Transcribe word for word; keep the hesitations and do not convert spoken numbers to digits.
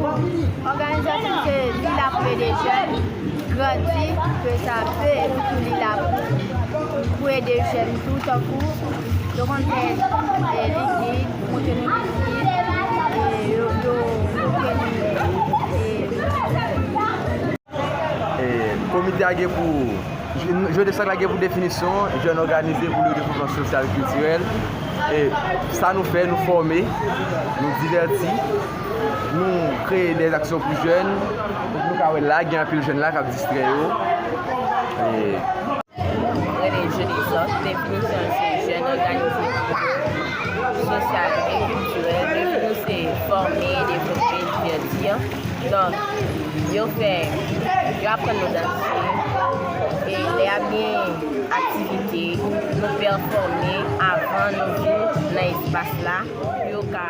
Òganizasyon se li la pou ede jèn grandi, ke sa pe, epi tou li la pou, pou ede jèn tou, tankou yo konn fè, e, likid, montre nou likid, e, yo, yo, yo montre nou, e, E, komite a gen pou, jwedepsak la gen pou definisyon, jèn òganize pou le devlopman sosyal kiltirèl. E sa nou fè, nou fòme, nou divèti, nou kreye de aksyon pou jèn. Donk nou ka wè la, gen anpil jèn la k ap distrè yo. E, Rele jwedepsak, definisyon l se jèn òganize pou sosyal e kiltirèl. Depi nou se fòme, devlope, divèti. Donk, yo fè, yo aprann nou danse. E lè ap gen aktivite, nou pèfòme avan nou vin nan espas la pou yo ka